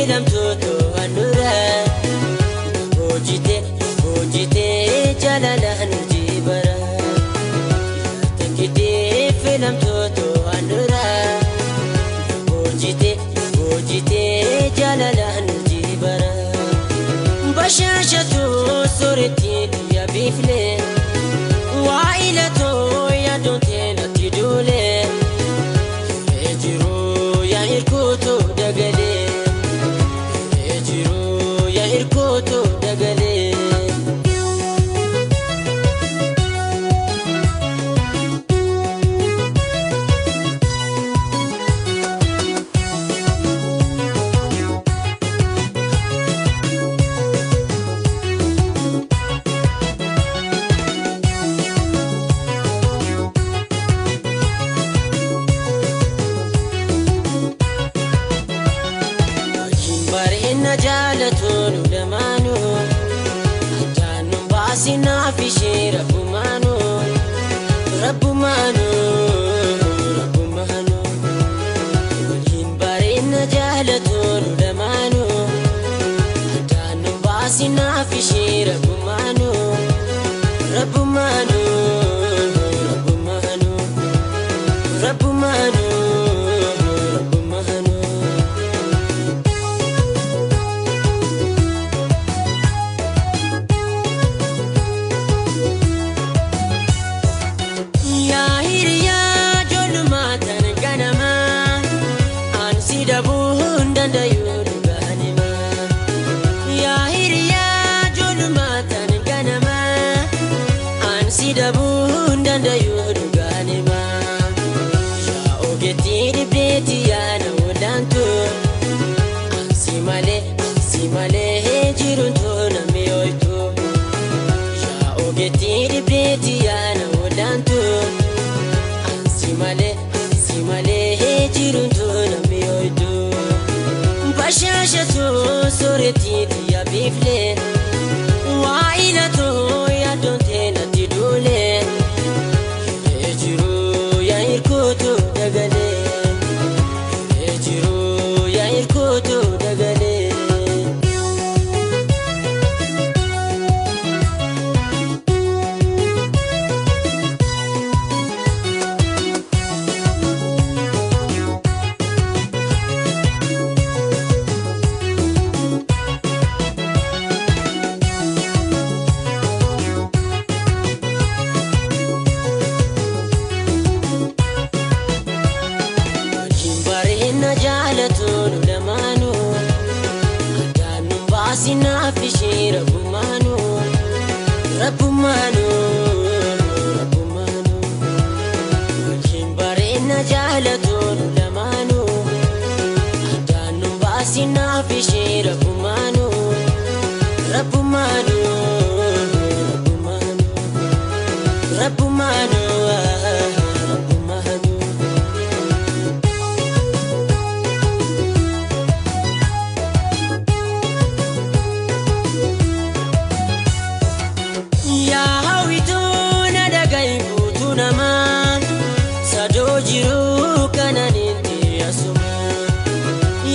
filamtuutu handhuura Boojite boojite jaalalaan jibara Takkitee filamtuutu handhuura Boojite boojite jaalalaan jibara Bashaashatu sooretti yaa biiflee Waa'ilatu yaadoonte natti duulee Ejiruu yaa hirkootu dagalee Ejiruu yaa hirkootu dagalee. Bareena jaalatuun lamaanuu addaan baasinaa fi ishee rabbumaanuu rabbumaanuu rabbumaanuu waliin bareena jaalatuun lamaanuu addaan baasinaa fi ishee rabbumaanuu rabbumaanuu rabbumaanuu rabbumaanuu. Dabuun dandayuu dhugaanima yaa ogeetti dhibdeetti yaana olaantu ansi malee jiruun namni hoytu yaa ogeetti dhibdeetti yaana olaantu ansi malee jiruun namni hoytu bashaashatu sooretti yaa biiflee waa'ilatu yaadoonte natti duulee Ejiruu yaa hirkootu dagalee Ejiruu yaa hirkootu dagalee. Jaalatuun lamaanuu addaan baasinaa fi ishee rabbumaanuu rabbumaanuu rabbumaanuu waliin bareena jaalatuun lamaanuu addaan baasinaa fi ishee rabbumaanuu rabbumaanuu rabbumaanuu rabbumaanuu. Jiruu kananiin asuma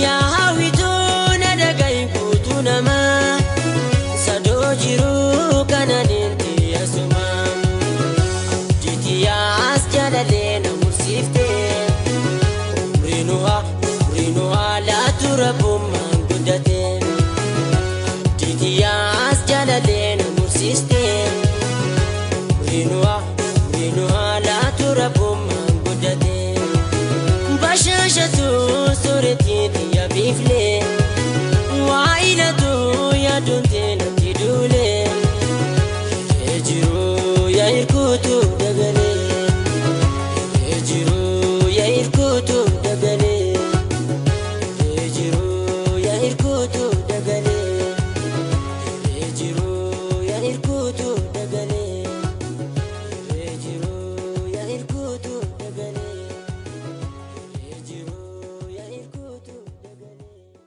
yaa hawwituu na dhagahi guutuu namaa sadoo jiruu kananiin asuma abdiitiyaas jaalalee na mursiiftee umriin haa laatu rabbummaan guddatee abdiitiyaas jaalalee na mursiiftee umriin haa laatu rabbummaan. Bashaashatu sooretti yaa biiflee waa'ilatu yaadoonte.